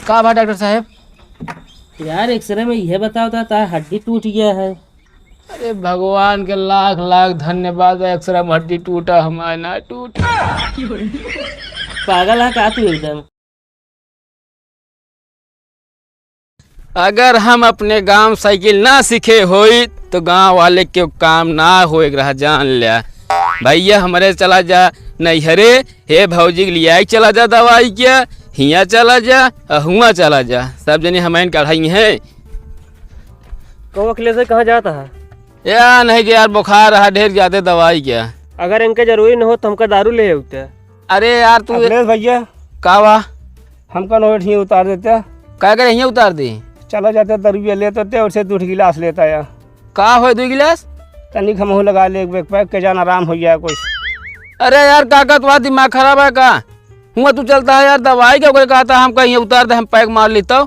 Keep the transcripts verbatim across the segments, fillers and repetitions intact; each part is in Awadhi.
का भा डॉक्टर साहेब? यार, एक्सरे में यह बताओ था, तार हड्डी टूट गया है। अरे भगवान के लाख लाख धन्यवाद बा, एक्सरे में हड्डी टूटा, हमार ना टूट। पागल है का तू एकदम? अगर हम अपने गांव साइकिल ना सीखे होई तो गांव वाले के काम ना होए रहा, जान ल्या। भैया हमरे चला जा नैहरे, हे भौजी के लियाई चला जा दवाई के, हियाँ चला जा, अ हुआँ चला जा, सब जने हमैन कढ़ाई हैं। कहो अखिलेश भाई, कहाँ जाता है? या नहीं कि यार, बुखार रहा ढेर ज्यादा दवाई के। अगर इनके जरूरी न हो तो हमका दारू ले होते। अरे यार, तू अखिलेश भैया, का बा? हमका नोट ही उतार देते। का करे हियाँ उतार दी? चला जाते, दरुइया लेते ते, और से दू ठो गिलास लेता या। का होए दू गिलास? तनिक हमहू लगा ले एक पैक, के जान आराम हो जाए कुछ। अरे यार, का का तुम्हारा दिमाग खराब है का? हुआँ तू चलता है यार, दवाई के ओकरे कहता, हम कहीं उतार दे, हम पैक मार लेता।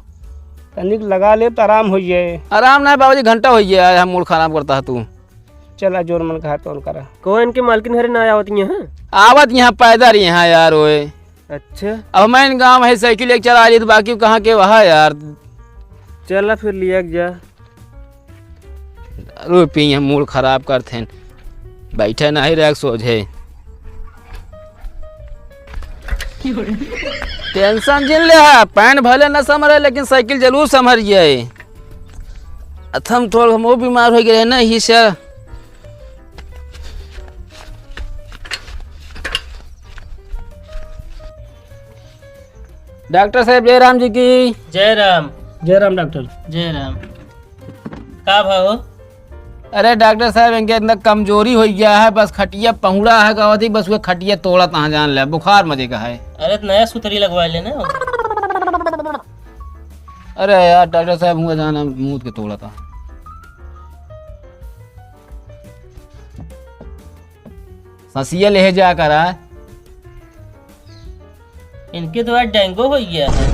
तनिक लगा ले तो आराम हो जाए। आराम ना बाबूजी, घंटा हो गया है, हम मूड खराब करता है तू। चला, जोन मन कहा तोन करा। कहो इनकी मालकिन घरे ना आवत ही है? आवत यहाँ पैदल यहाँ यार ओए। अच्छा। अब मैं इन गाँव है साइकिल एक चला ली तो बाकी कहाँ के वहाँ यार। चला फिर लिया के जा। दारू पी हैं, मूड खराब करत हैं, बैठे नहीं रह सोझे। टेंशन जिन ले है, पैन भले न संभरे लेकिन साइकिल जरूर संभर जाए। अथम थोड़ हम वो बीमार हो गए ना, ही से। डॉक्टर साहब, जय राम जी की। जय राम। जय राम डॉक्टर। जय राम। का भाव? अरे डॉक्टर साहब, इनके अंदर कमजोरी हो गया है, बस खटिया पहुड़ा है, कहत ही बस वो खटिया तोड़त है, जान ले, बुखार मजे का है। अरे तो नया सुतरी लगवा लेना। अरे यार डॉक्टर साहब, हुआ जाना मुंह के तोड़त है। ससिया ले जा करा। इनके तो आज डेंगू हो गया है।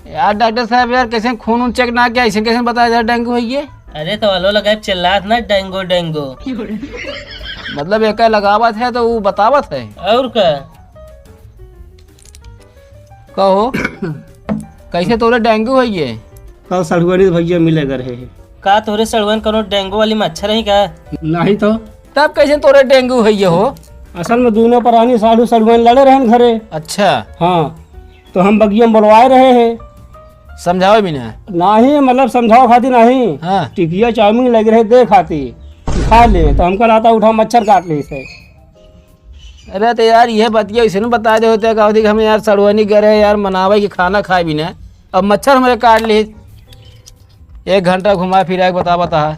यार डॉक्टर साहब, यार कैसे खून उन चेक ना किया, ऐसे कैसे बताया जाए डेंगू हो गया? अरे तो वालो लगा चिल्लात ना, डेंगू डेंगू। मतलब एक लगावत है तो वो बतावत है। और का? कहो, कैसे तोरे डेंगू होइए? कल सड़ुआनी भैया मिले गए रहे। का तोरे सड़ुआन कोनो डेंगू वाली मच्छर है का? नहीं तो। तब कैसे तोरे डेंगू होइए हो? असल में दोनों परानी साढ़ू सड़ुआन लड़े रहन घरे। अच्छा। हाँ, तो हम बगिया में बुलवाए रहे हैं। समझाओ भी ना। नहीं, मतलब समझाओ खातिर नहीं। हाँ। टिकिया चाउमीन लग रहे दे खातिर, खा ले, तो हमका लाता उठा मच्छर काट ले से। अरे तो यार, यह बतिया ऐसे न बता दे होते, का होती कि हम यार सड़ुआनी गए रहे यार, मनावे कि खाना खाए भी ना, अब मच्छर हमारे काट ली। एक घंटा घुमा फिरा के बता, बता।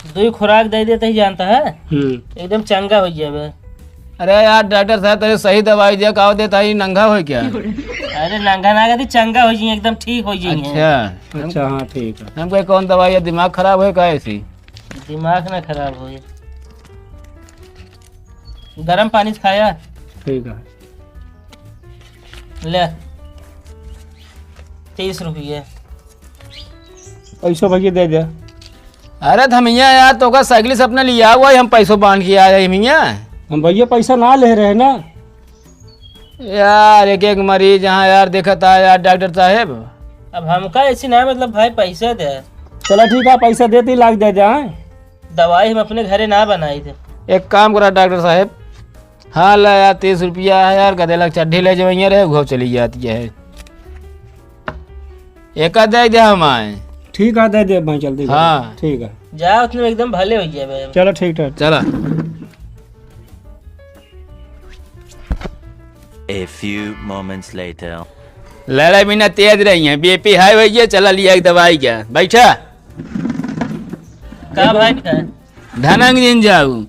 दो ही खुराक दे देते ही जानता है, हम्म। एकदम चंगा हो जावे। अरे यार डॉक्टर साहब, तेरे सही दवाई दिया, का देता है, नंगा हो क्या? अरे नंगा ना कहती, चंगा हो जाए, एकदम ठीक हो जाए। अच्छा। अच्छा, हाँ, ठीक है। हम कहे, कौन दवाई है, दिमाग खराब है का ऐसी? दिमाग ना खराब हो। गरम पानी से खाया। ठीक है। ले, तीस रुपये। पैसो भैया दे दे। अरे तो हम यहाँ यार, तो का साइकिल से अपने लिया हुआ है, हम पैसों बांध के आए हैं हम यहाँ। हम भैया पैसा ना ले रहे ना। यार, एक एक मरीज यहाँ यार देखत आए यार डॉक्टर साहेब। अब हमका ऐसी ना, मतलब भाई पैसा दे। चला ठीक है, पैसा देती लाग दे दे, हाँ? दवाई हम अपने घरे ना बनाई थे। एक काम करा डॉक्टर साहेब, हाँ ला यार, तीस रुपया है यार, गदे लग चड्ढी ले जाओ, यहाँ रहे, घो चली जाती है। एक दे दे हम आए। ठीक है, दे दे भाई, जल्दी करो। हाँ। ठीक है। जा, उतने में एकदम भले हो गया भाई। चलो ठीक है। चला। A few moments later. लड़ा बिना तेज रही है, बीपी हाई हो गया, चला लिया एक दवाई क्या, बैठा। का भाई का? धनंग जिन जाऊ।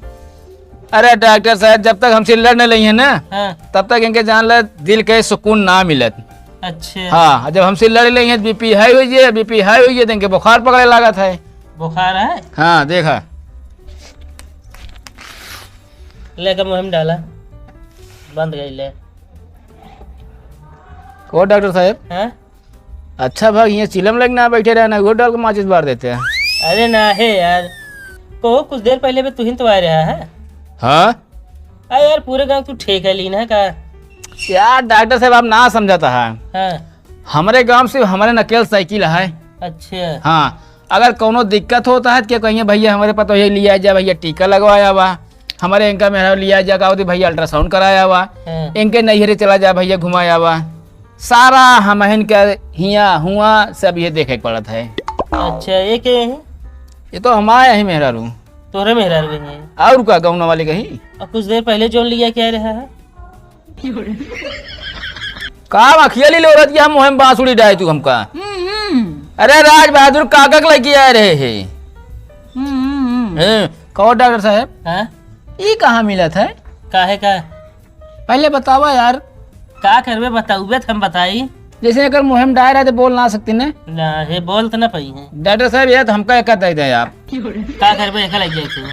अरे डॉक्टर साहब, जब तक हमसे लड़ न लई है ना, हाँ। तब तक इनके जान ले दिल के सुकून ना मिलत। अच्छा। हाँ, जब हमसे लड़ लई है, बीपी हाई हो जाए, बीपी हाई हो जाए, तो इनके बुखार पकड़े लागत है। बुखार है? हाँ, देखा। लेकर मुहिम डाला, बंद गई ले। ओ डॉक्टर साहब। हाँ? अच्छा भाग, ये चिलम लग ना बैठे रहना, वो डाल के माचिस बार देते हैं। अरे ना है यार, कहो कुछ देर पहले भी तू ही तो आ रहा है। हाँ? अरे यार, पूरे गांव तू ठेका ली ना का? यार डॉक्टर साहब, आप ना समझाता है। हाँ। हमरे गाँव से हमरे नकेल साइकिल है। अच्छा। हाँ, अगर कौनो दिक्कत होता है तो कहिए, "भैया, हमरे पतोहिया लिया जा, भैया, टीका लगवाया बा।" हमरे इनका मेहरा लिया जा, का होती, "भैया, अल्ट्रासाउंड कराया बा।" हाँ। इनके नैहरे चला जा, "भैया, घुमाया बा।" सारा हमहन के हिया हुआ सब ये देखे के पड़त है। अच्छा, ये के है? ये तो हमारे ही मेहरारू। तोहरे मेहरारू है? और का, गौना वाले कही? और कुछ देर पहले जोन लिया क्या रहा है? का मखिया ली लोरत कि हम मुँह में बांसुरी डाए तू हमका? हम्म, हम्म। अरे राज बहादुर काका के लइके आए रहे हे। हम्म, हम्म, हम्म। हैं, कहो डॉक्टर साहब, हाँ? ई कहाँ मिलत है? काहे का? पहले बतावा यार। का करबे, बताउबे त हम बताई। जैसे अगर मुँह में डाए रहे तो बोल ना सकती ने। ना, हे बोल तो ना पाई है। डॉक्टर साहब, ये तो हमका एक दे दे आप। का करबे, एक लग जाए तू।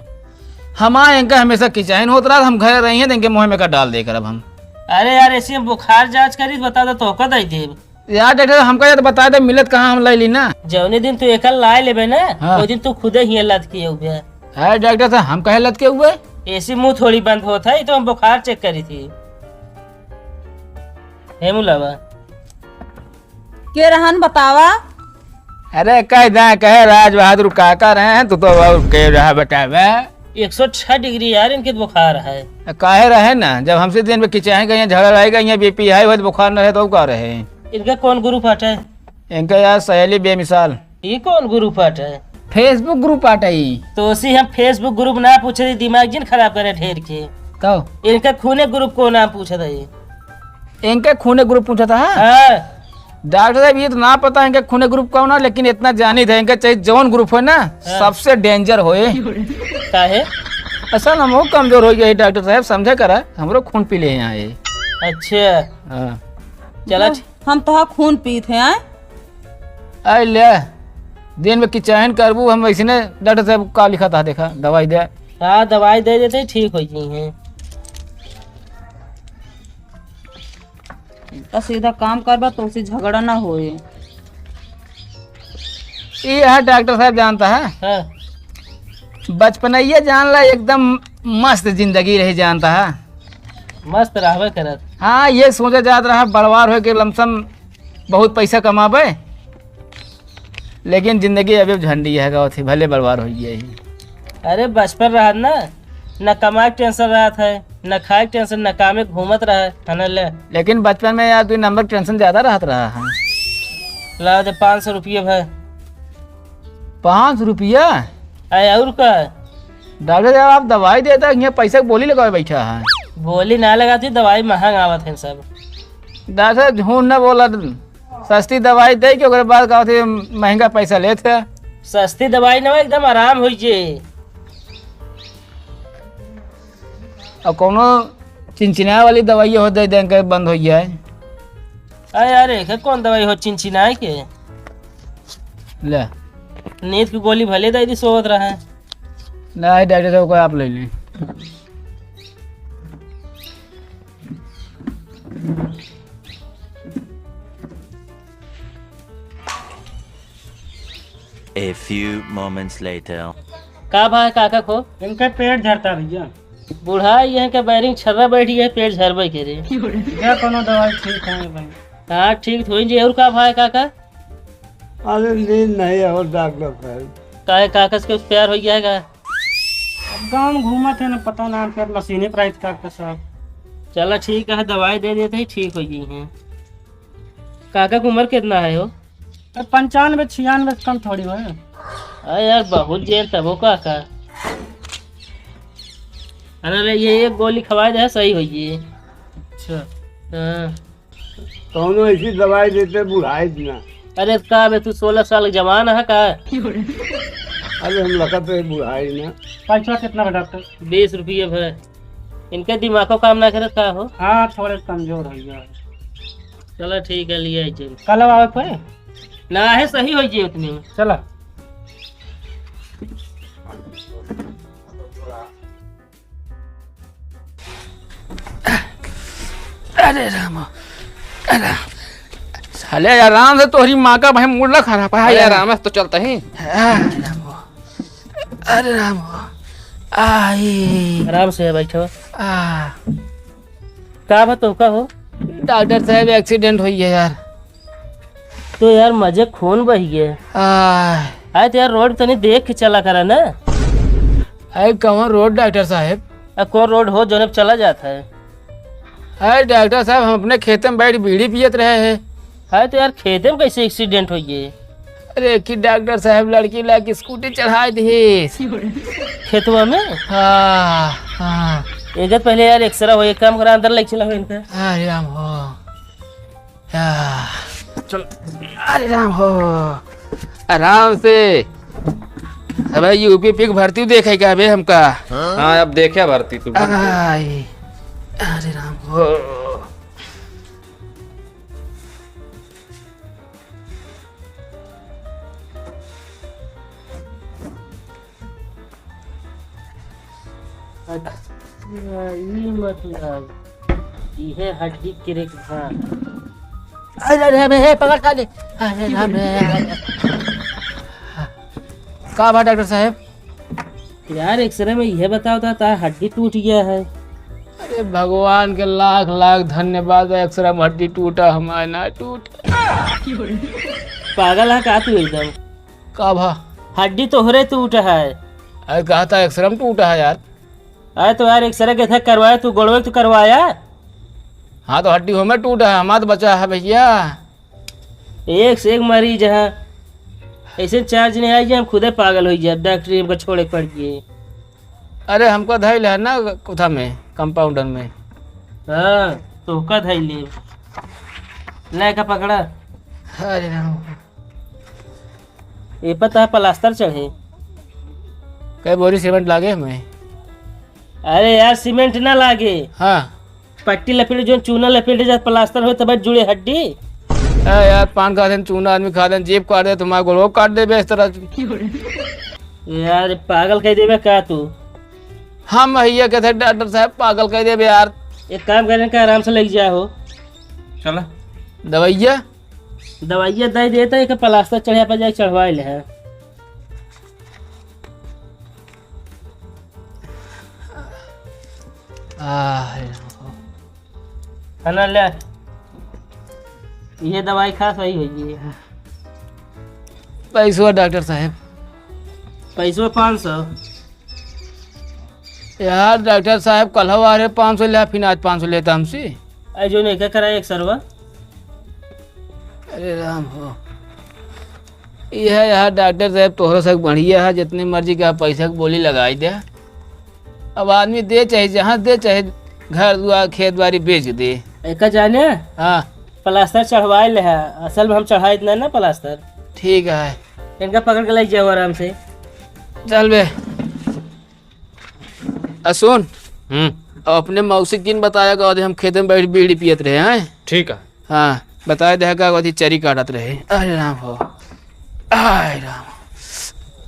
हमारे इनका हमेशा किचाइन होत रहा, हम घर रही हैं तो इनके मुँह में का डाल दे करब हम। अरे यार, ऐसे हम बुखार जांच करी तो बता दो, तोहका दे देब। यार डॉक्टर, हमका ये तो बता दे, मिलत कहाँ हम ले ली ना। जौने दिन तू एकल लाए लेबे ना, हाँ। वो दिन तू खुदे ही लद के उबे। है डॉक्टर साहब, हम कहे लद के हुए? ऐसे मुंह थोड़ी बंद होत है, ये तो हम बुखार चेक करी थी। हे मुलावा। के रहन बतावा? अरे कह दे, कहे राज बहादुर काका रहे हैं, तू तो और के रहा बतावे। एक सौ छह डिग्री यार इनके बुखार है। काहे रहे ना, जब हमसे दिन में किचाहे गए, झगड़ा रह गए, यहाँ बीपी हाई हुआ तो बुखार न रहे तो का रहे? इनका कौन ग्रुप हटे? इनका यार सहेली बेमिसाल। ई कौन ग्रुप हटे? Facebook ग्रुप हटे ई। तो उसी हम Facebook ग्रुप ना पूछे, दिमाग जिन खराब करे ढेर के। तो? इनका खूने ग्रुप को नाम पूछत है। इनके खूने ग्रुप पूछत है? हाँ। डॉक्टर साहब, ये तो ना पता इनके खूने ग्रुप कौन है, लेकिन इतना जानी था, इनका चाहे जौन ग्रुप हो ना, हाँ। सबसे डेंजर होए। काहे? असल हम वो कमजोर हो गए डॉक्टर साहब, समझे करा, हमरो खून पी ले यहाँ ये। अच्छा। हाँ। चला, हम तोहार खून पीत हैं, आय? आय ले, दिन में किचाहन करबू, हम वैसने डॉक्टर साहब का लिखा था, देखा, दवाई दे। हाँ, दवाई दे देते, ठीक हो जाई हैं। तो सीधा काम करबा, तो उसे झगड़ा ना होए। ये है डॉक्टर साहब जानता है, हाँ। बचपनैया जान ला, एकदम मस्त जिंदगी रही जानता है। मस्त रहबे करत। हाँ, ये सोचा जात रहा, बड़वार होए के लमसम बहुत पैसा कमाबे, लेकिन जिंदगी अभी झंडी है गाँव थी, भले बड़वार हो गया ही। अरे बचपन रहत ना, न कमाए के टेंशन रहत है, न खाए के टेंशन, न कामे घूमत रहे, है ना ले। लेकिन बचपन में यार दुई नंबर के टेंशन ज्यादा रहत रहा है। ला दे पाँच सौ रुपये भाई। पाँच सौ रुपया? अरे और का? डॉक्टर साहब, आप दवाई देता, यहाँ पैसा के बोली लगावे बैठा है। बोली ना लगाती, दवाई महंग आवत है सब। डॉक्टर साहब, झूठ ना बोला, सस्ती दवाई दे के ओकरे बाद का होते महंगा पैसा लेत है। सस्ती दवाई ना, एकदम आराम हो जे। और कोनो चिनचिनाए वाली दवाई हो दे दें के बंद हो जाए। अरे यार, एक कौन दवाई हो चिनचिनाए के? ले। नींद की गोली भले दे दी, सोवत रहा है। नहीं, डॉक्टर साहब को आप ले लें। A few moments later. का भाई काका को? इनका पेट झरता भैया। बूढ़ा यहाँ के बैरिंग छर्रा बैठी है, पेट झरबे के रे। क्या कोनो दवाई ठीक है भाई? हाँ, ठीक तो होई जी। और का भाई काका? अरे नींद नहीं है और डॉक्टर साहब। काहे काका से कुछ प्यार हो गया है का? अब गाँव में घूमत है ना, पता ना फिर मशीने पर आई डॉक्टर साहब। चला ठीक है, दवाई दे देते ही ठीक हो गई हैं। काका की उम्र कितना है हो? अब पंचानवे छियानवे से कम थोड़ी हो। अरे यार बहुत जेर तबो काका। अरे रे, ये एक गोली खवाए दे, सही हो गई। अच्छा। हाँ। कौनो ऐसी दवाई देते बुढ़ाई ना। अरे का बे, तू सोलह साल जवान है का? अरे हम लगा तो बुढ़ाई ना। पैसा कितना बा डॉक्टर? बीस रुपये भर। इनके दिमागो काम ना करत का हो? हाँ, थोड़े कमजोर हो गया। चलो ठीक है, लिए आई चल। कल आवे पे? ना है, सही हो जाए उतने में। चला। अरे राम, अरे साले आराम से, तोहरी माँ का भाई मुड़ला खराब है अरे यार। आराम से तो चलता ही। अरे राम, अरे राम, आई। आराम से बैठो। आ। का बा तोहका हो? डॉक्टर साहब, एक्सीडेंट होई है यार। तो यार, मजे खून बह गए। आह। अरे तो यार, रोड तनी देख के चला करा ना। अरे कौन रोड डॉक्टर साहब? अरे कौन रोड हो, जोने पे चला जात है? अरे डॉक्टर साहब, हम अपने खेते में बैठ बीड़ी पियत रहे हैं। अरे तो यार, खेते में कैसे एक्सीडेंट हो गए? अरे कि डॉक्टर साहब, लड़की ला के स्कूटी चढ़ाए दिहिस। खेतवा में? हाँ, हाँ। एक पहले यार, एक्सरा हो, एक काम करा, अंदर लेके चला हो इनका। अरे राम हो। आह, चल। अरे राम हो, आराम से। अबे यूपी पिक भर्ती देखे का बे हमका? हाँ, अब देखे भर्ती तू। आई, अरे राम हो। अच्छा, ई मतलब, इहे हड्डी के रेखा। अरे, अरे, अरे, हे, पकड़ खा ले। अरे, राम रे। का बा डॉक्टर साहब? यार, एक्सरे में इहे बताओ था, ता हड्डी टूट गया है। अरे, भगवान के लाख लाख धन्यवाद, एक्सरे में हड्डी टूटा, हमारे ना टूट। पागल है का तू एकदम? का भा? हड्डी तोहरे टूट है। अरे कहा था एक्सरे में टूटा है यार। अरे तो यार एक्सरे के थे करवाया, तू गोड़वे तो करवाया। हाँ तो हड्डी हमें टूटा है, हमारा तो बचा है भैया। एक से एक मरीज है, ऐसे चार्ज नहीं आई कि हम खुदे पागल हो जाए, डॉक्टरी हमको छोड़े पड़ गए। अरे हमको धैल है ना कुथा में, कंपाउंडर में। हाँ, तो का धैल ले, लेके पकड़ा। अरे राम। ये पता है प्लास्टर चढ़े। कई बोरी सीमेंट लागे हमें? अरे यार, सीमेंट ना लागे। हाँ। पट्टी लपेट, जो चूना लपेटे जात, प्लास्टर हो तब जुड़े हड्डी। ए यार, पान खाते हैं, चूना आदमी खाते हैं, जेब काट दे, तुम्हारा गोड़ो काट दे बे इस तरह से। यार, पागल कह देबे का तू? हम भैया कहते हैं, डॉक्टर साहब, पागल कह देबे यार। एक काम करें, का आराम से लेके जाओ। चला। दवाइया? दवाइया दे देता है, एक प्लास्टर चढ़े पर जाए चढ़वाए ले है। आह, है ना, ले। ये दवाई खा, सही हो गई। पैसवा डॉक्टर साहब। पैसवा पाँच सौ। यार डॉक्टर साहब, कल हवा रहे पाँच सौ ले, फिर आज पाँच सौ लेता हमसे। अरे जो नहीं क्या करा एक सरवा। अरे राम हो, यह यार डॉक्टर साहब तोहरा से बढ़िया है, जितनी मर्जी का पैसा की बोली लगाई दे। अब आदमी दे चाहे जहाँ दे, चाहे घर दुआर खेत बाड़ी बेच दे। एका जाने? हाँ। प्लास्टर चढ़वाए ले है, असल में हम चढ़ाए इतना ना प्लास्टर। ठीक है। इनका पकड़ के ले जाओ आराम से। चल बे। आ सुन, हम्म। अब अपने मौसी किन बताया का हम खेते में बैठ बीड़ी पियत रहे हैं। ठीक है। हाँ, बताए दे का अथी चरी काटत रहे। अरे राम हो, आय राम,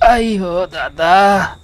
आई हो दादा।